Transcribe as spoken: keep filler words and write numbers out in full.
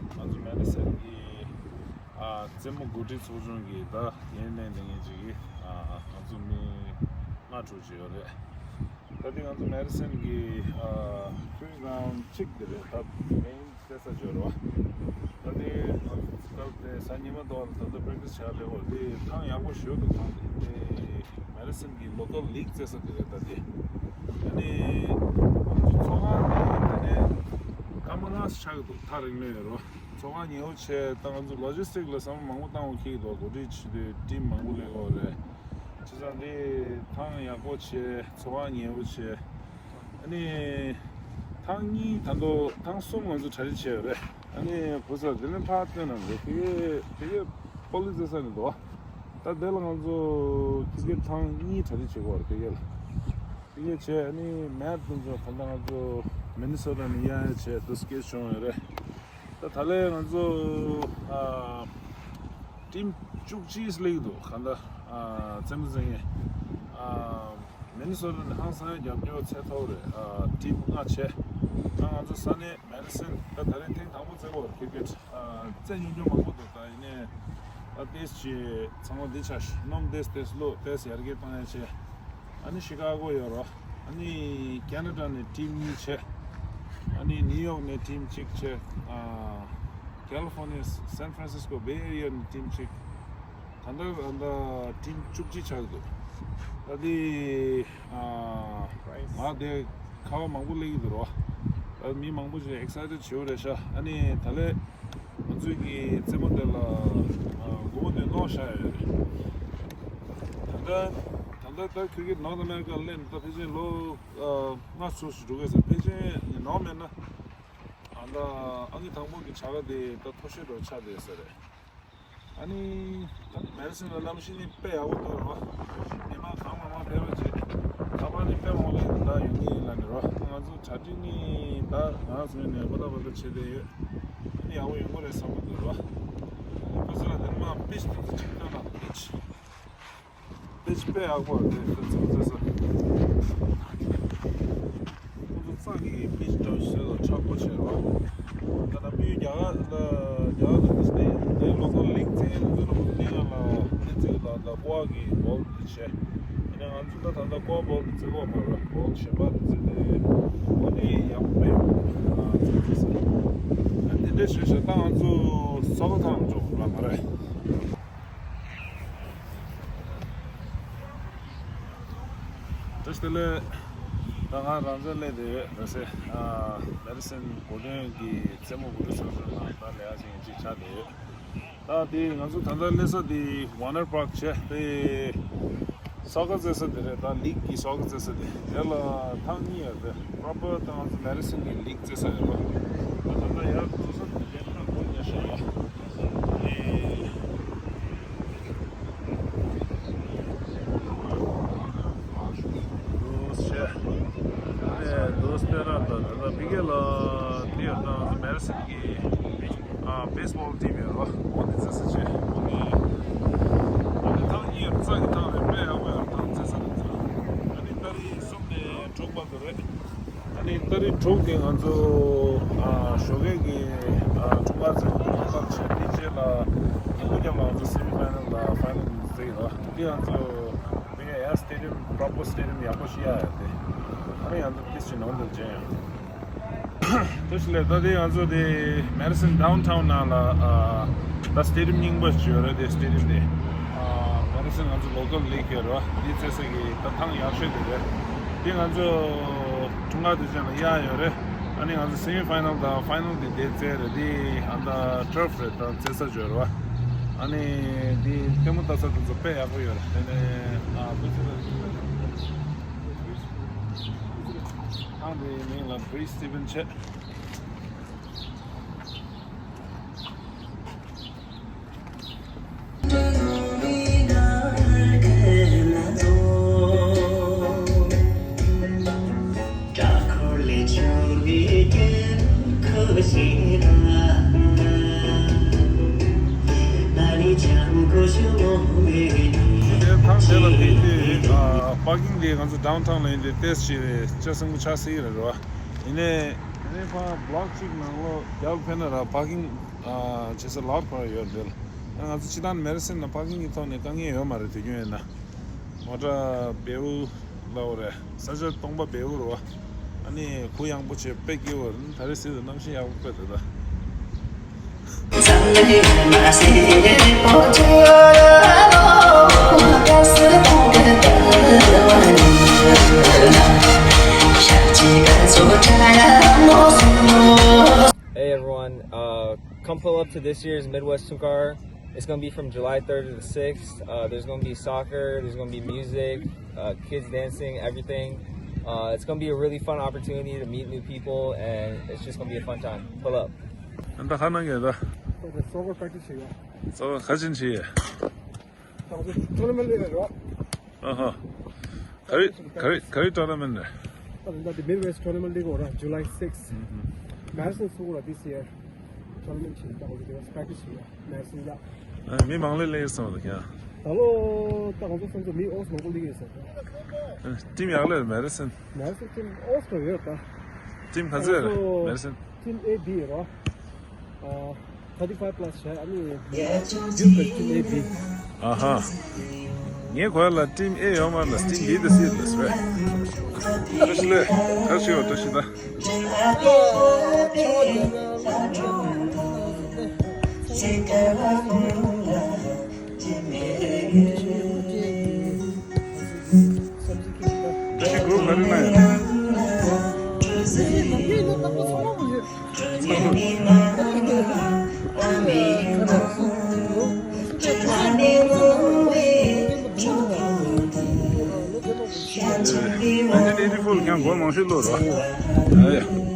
ང་ཚོ་མེ་ཌི་སན་གྱི་ཨ་རྩེད་མོ་འགོ་ཁྲིད་ཚོགས་ཆུང་གི་ད་ངའི་སྣེ་ལེན་མཁན་ཅིག་གིས་ཨ་ང་ཚོ་མི་ལྔ་དྲུག་ཅིག་ཡོད་རེད། ད་ལྟ་ང་ཚོ་མེ་ཌི་སན་གྱི་ཨ་ཊི་རེ་ནིང་གྲའུན་ཌི་གཅིག་དེ་རེད། ད་མེན་རྩེད་ས་ཅིག་ཡོད་རེད་བ། ད་ལྟ་ང་ཚོ་སྐབས་དེ་གཟའ་ཉི་མ་དོ་ད་ལྟ་པེ་རེག་ཊི་སི་བྱས་བསྡད་ཡོད་རེད། དེ་ཐང་ཡག་པོ་ཞེ་པོ་འདུག་ཐང་དེ་དེ། མེ་ཌི་སན་གྱི་ལོ་ཀལ་ལིག་རྩེད་ས་དེ་རེད། ད་དེ་ཨ་ནི་ཚོང་ཁང་དེ་ད་ལྟ་སྐར་མ་ལྔ་ཙམ་ཆགས་ཀྱི་འདུག་ཐག་རིང་ནས་ཡོད་རེད། ཚོང་ཁང་ཉེ་བོ་བྱས། ད་ང་ཚོ་ལོ་ཇི་སི་ཊིག་ལ་བསམ་བློ་མང་པོ་བཏང་དགོས་ཀྱི་འདུག་འགོ་ཁྲིད་བྱེད་དུས་ཊིམ་མང་པོ་སླེབས་ཡོད་རེད། བྱས་ཙང་དེ་ཐང་ཡག་པོ་བྱས། ཚོང་ཁང་ཉེ་བོ་བྱས། ཨ་ནི་ཐང་གཉིས་ད་དུང་ཐང་གསུམ་ང་ཚོ་གྲ་སྒྲིག་བྱས་ཡོད་རེད། ཨ་ནི་བུ་ཚ་དེ་ནས་ཕར་བལྟས་ན་འདུག་དེ་གའི་དེ་གའི་པོ་ལི་རྩེད་ས་ནས་འདུག་ད་དེ་ལ་ང་ཚོ་ཁི་རི་ཀེཊ་ཐང་གཉིས་གྲ་སྒྲིག་བྱེད་དགོས་རེད། དེ་གའི་ལ་དེ་གའི་བྱས། ཨ་ནི་མེ་ཊི་དེ་ཚོ་ད་ལྟ་ང་ཚོ་མི་ནི་སོ་ཊ་ནས་གཡར་ཡ་བྱས་དེ་སི་ཀེ་ཊི་བྱུང་ཡོད་རེད། ད་ད་ལན་ང་ཚོ་ཨ་ཊིམ་བཅུ་གཅིག་སླེབས་འདུག་གང་ལྟར་ཨ་རྩེད་མོ་རྩེ་མཁན་ཨ་མི་ནི་སོ་ཊ་ནས་ཧང་སང་རྒྱབ་སྐྱོར་ཚད་མཐོ་རེད། ཨ་ཊིམ་ལྔ་བྱས། ད་ང་ཚོ་ས་གནས་མེ་ཌི་སན་ད་ད་རེས་ཐེངས་དང་པོ་རྩེ་གི་ཡོད་རེད། ཁི་རི་ཀེཊ་ཨ་རྩེད་མྱོང་མཁན་མང་པོ་འདུག་ད་ཡིན་ནའི་ད་ཏོག་ཙམ་ཅིག་ཚང་མ་འདི་ཆ་ཞིག་སྣུམ་ཏོག་ཙམ་ཏོག་ཙམ་བླུགས། ཏོག་ཙམ་ཡར་རྒྱས་གཏོང་ཡ་བྱས། ཨ་ནི་ཤི་ཀ་གོ་ཡོད་རེད། ཨ་ནི་ཁེ་ན་ཌ་ནས་ཊིམ་གཉིས་བྱས། ཨ་ནི་ནིའུ་ཡོག་ནས་ཊིམ་གཅིག་བྱས། ཨ་ཀེ་ལི་ཧྥོར་ནི་ཡ་སན་ཧྥ་རན་སིས་ཀོ་བེ་ཨེ་རི་ཡ་ནས་ཊིམ་གཅིག་ད་ལྟ་ད་ལྟ་ཊིམ་བཅུ་གཅིག་ཆགས་འདུག་ད་དེ་ཨ་ང་དེ་ཁ་བ་མང་པོ་སླེབས་ཀྱི་འདུག་རོ། ད་མི་མང་པོ་ཞིག་ཨེག་སའི་ཊེཌ་བྱེད་ཡོད་རེད་ཤག་ཨ་ནི་ད་ལས་ང་ཚོའི་གི་རྩེད་མོ་དེ་ལ་ཨ་མགོ་བོ་དེ་རྣོ་བཞག་ཡོད་རེད། ད་ལྟ་ད་ལྟ་ད་ཁྱོད་ཀྱི་ནོར་ཐ་ཨ་མེ་རི་ཀ་ལ་སླེབས་ནས་ད་ཕལ་ཆེར་ལོ་ཨ་ལྔ་སོ་ཞིག་འགྲོ་གི་ཡོད་ས། ཕལ་ཆེར་ནོར་མེད་ན་ཨ་ད་ཨང་ཀི་དང་པོ་གི་བྱ་དགའ་དེ་ད་མཐོ་ཤོས་འདྲ་ཆགས་བསྡད་ས་རེད། ཨ་ནི་ད་མེ་ཌི་སན་ལ་གནམ་གཤིས་ནི་དཔེ་ཡག་པོ་འདུག་རོ། མི་མང་གང་མང་མང་ཕེབས་པ་བྱེད། ད་བར་ནི་དཔེ་མང་པོ་ལ་ད་ཡོང་གི་ཡིན་ལབ་ནས་རོ། ང་ཚོ་གྲ་སྒྲིག་ནི་ད་ང་ཚོ་ནས་བ་ད་བ་ད་བྱེད་བསྡད་ཡོད། ཨ་ནི་ཡག་པོ་ཡོང་གི་རེད་བསམ་གྱི་འདུག་རོ། ཁོ་ཚོ་ལ་དེ་མ་པིཆ་དེ་ཚོ་གཅིག་སྟོན་ན་པིཆ། པིཆ་དཔེ་ཡག་པོ་རེད། དེ་ཚོ་ཚོ་ཚོ་ཁོ་ཚོ་རྩྭ་གི་པིཆ་འདྲ་བོ་ཞིག་ལ་ཆག་པོ་བྱས་རོ། ད་ལྟ་མི་རྒྱ་གར་ལ་རྒྱ་གར་ལ་དེ་དེ་ལོ་ཀལ་ལིག་རྩེད་མཁན་ཚོ་ལ་ཁོ་ཚོ་གླིང་ང་ལ་དེ་རྩེད་ལ་ད་ཀོ་བ་གི་བོལ་དེ་བྱས། ཡིན་ན་ང་ཚོ་ད་ད་ལྟ་ཀོ་བ་བོལ་དེ་རྩེད་གོ་མ་རོ། བོལ་གཞན་པ་དེ་རྩེད་དེ་ཁོ་ནི་ཡག་པོ་མེད། ཨ་དེ་འདྲ་བྱས་བྱས་ད་ང་ཚོ་སོ་ཁ་ཐང་འགྲོ་ལ་མ་རེད། བཀྲ་ཤིས་བདེ་ལེགས། ད་ང་རང་བཙན་སླེབས་བསྡད་ཡོད་རེད་ཟེར། ཨ་མེ་ཌི་སན་འགོ་འདྲེན་གྱི་རྩེད་མོ་འགོ་ཁྲིད་ཚོགས་ཆུང་ནང་ད་ལས་ཀ་བྱེད་མཁན་ཅིག་ཆགས་བསྡད་ཡོད། ད་དེ་ང་ཚོ་ད་ལྟ་སླེབས་ས་དེ་ཝར་ནར་པཱརྐ་བྱས་དེ་སོ་ཀར་རྩེད་ས་དེ་རེད། ད་ལིག་གི་སོ་ཀར་རྩེད་ས་དེ་དེ་ལ་ཐང་གཉིས་ཡོད་དེ། པྲོ་པར་ད་ང་ཚོ་མེ་ཌི་སན་གྱི་ལིག་རྩེད་ས་ཡོད་རེད། ད་ད་ལྟ་ཡར་འགྲོ་ས་དེ་ལས་ཁ་སྒོ་ཉེ་ཤོས་ལ། དུས་ཆེ། ནས་དུས་སྟོན་ར་དང་ད་ལྟ་ཕི་གེ་ལ་དེ་ཡོད་དང་མེར་སིན་གྱི་ཨ་བེ་སི་བོལ་ཊིམ་ཡོད་རོ། འོ་དེ་རྩེད་ས་བྱས། འོ་དེ་ཨ་ནི་ཐང་གཉིས་ཡོད། རྩ་གི་ཐང་རེད། དཔེ་ཡག་པོ་ཡོད། ཐང་རྩེད་ས་དེ་ཚོ་ཨ་ནི་ཏ་རིག་གསུམ་ནས་དྲུག་བར་དུ་རེད། ཨ་ནི་ཏ་རིག་དྲུག་དེ་ང་ཚོ་ཨ་ཞོགས་ཀས་ཀྱི་ཨ་འཁྲུངས་སྐར་ཚེས་འཁྲུངས་སྐར་བྱས། དེ་རྗེས་ལ་ཉིན་གུང་རྒྱབ་ལ་ང་ཚོ་སེ་མི་ཕའི་ནལ་དང་ཕའི་ནལ་རྩེ་ཡོད་རོ། དེ་ང་ཚོ་དེ་ཡང་ཡང་སི་ཊེ་ཌི་ཡམ་པྲོ་པར་སི་ཊེ་ཌི་ཡམ་ཡག་པོ་ཞིག་གཡར་ཡོད་དེ། ཨ་ནི་ང་ཚོ་ཏིས་ཅི་ནང་དུ་བྱས་ཡོད། ཏོ་ཞིག་ལས་ད་དེ་ང་ཚོ་དེ་མེར་སིན་ཌའུན་ཊའུན་ནང་ལ་ཨ་ད་སི་ཊེ་ཌི་ཡམ་རྙིང་པ་ཞིག་ཡོད་རེད། དེ་སི་ཊེ་ཌི་ཡམ་དེ་ཨ་མེར་སིན་ང་ཚོ་ལོ་ཀལ་ལིག་ཡོད་རོ། དེ་རྩེད་ས་གི་ད་ཐང་ཡག་ཤོས་དེ་རེད། དེ་ང་ཚོ་འཁྲུངས་སྐར་དུས་ཆེན་ལ་གཡར་ཡོད་རེད། ཨ་ནི་ང་ཚོ་སེ་མི་ཕའི་ནལ་དང་ཕའི་ནལ་དེ་དེ་རྩེད་རེད། དེ་ཨ་ད་ཊར་ཕི་རེད། ད་རྩེད་ས་ཅིག་ཡོད་རེད་བ། ཨ་ནི་དེ་ལྟད་མོ་ལྟ་ས་དེ་ཚོ་དཔེ་ཡག་པོ་ཡོད་རེད། དེ་ནས་ཨ་བུ་ཚོ་ལ་ཐང་དེའི་མིང་ལ་བྷི་རི་ཇི་སི་ཊི་ཕན་བྱས། དེ་ཐང་དེ་ལ་ཕེབས་དུས་ཨ་པར་ཀིང་དེ་ང་ཚོ་ཌའུན་ཊའུན་ལ་ཡིན་དུས་ཏོག་ཙམ་ཅིག་ལྕགས་སྲིན་པོ་ཆགས་སྲིད་རེད་རོ། ཡིན་ནའི་དེ་ནས་ཕར་བྷི་ལོག་གཅིག་ནང་ལོགས་རྒྱབ་ཕེབས་ན་ར་པར་ཀིང་ ཨ་ཅེ་སི་ལར་ཁོ་ཡོད་འདུག་ང་ཚོ་སྤྱི་བཏང་མེ་རི་སིན་ལ་པར་ཀིང་གི་ཐོག་ནས་དཀའ་ངལ་ཡོད་མ་རེད། དུས་རྒྱུན་ཡིན་ན་མོ་ཊ་བེའུ་ལའོ་རེད། ས་ཆ་སྟོང་པ་བེའུ་རེད་བ། ཨ་ནི་གུ་ཡངས་པོ་བྱས་དཔེ་སྐྱིད་པོ་རེད། ད་རེས་གཟིགས་དང་གནམ་གཤིས་ཡག་པོ་དཔེ་འདུག་ད། Hey everyone, uh, come pull up to this year's Midwest Tsungkar. It's gonna be from July third to the sixth. Uh, there's gonna be soccer, there's gonna be music, uh, kids dancing, everything. Uh, it's gonna be a really fun opportunity to meet new people, and it's just gonna be a fun time. Pull up. ཨ་ད་ཁ་ནང་གི་ད། སོ་གོ་པྲེག་ཊི་སི་བྱེད་ཡ། སོ་གོ་ག་ཅིན་བྱེད་ཡ། ད་ང་ཚོ་ཊོར་ནམ་མེན་ཊི་ལེན་རོ། ཨ་ཧ། ག་རེ་ག་རེ་ག་རེ་ཊོར་ནམ་མེན་ཊི་རེད། ད་ད་ད་མིཌ་ཝེ་སི་ཊི་ཊོར་ནམ་མེན་ཊི་ལེན་གོ་ར། July six. ཨུ་ཧུ། མེ་རི་སོན་སུ་གོ་ར། This year tournament ཆེན་ད་གོ་གི་དེ་པྲེག་ཊི་སི་ཡ་མེ་རི་སོན་ཡ། ཨ་མི་མང་ལེ་ལེ་སོང་ད་ཁྱེད། ད་ལོ་ད་ང་ཚོ་སོང་ཚོ་མི་ཨོ་སི་མང་པོ་ལེ་ཡོད་ས། ཊིམ་ཡག་ལེ་མེ་རི་སོན། མེ་རི་སོན་ཊིམ་ཨོ་སི་ཡོད་ད། ཊིམ་ག་ཚོད་རེད་མེ་རི་སོན། ཊིམ་ཨེ་བི་རོ། ཨ། thirty five plus ཆགས། ཨ་ནི་ཡུ་ཊི་ཊིམ་ཨེ་བི། ཨ་ཧ། ངས་གོ་ཡ་ལ་ཊིམ་ཨེ་ཡོད་མ་རེད་ལ། ཊིམ་བི་དང་སི་རེད་ཟེར་བས། བཀྲ་ཤིས་བདེ་ལེགས། བཀྲ་ཤིས་ཡོད། བཀྲ་ཤིས་བདེ་ལེགས། བཀྲ་ཤིས་གུ་རུ་ག་རེ་ན་ཡ། Nineteen eighty-four ལ་ཀྱང་སྒོར་མང་ཤོས་བླུགས་རོགས། ཨ་ཡ།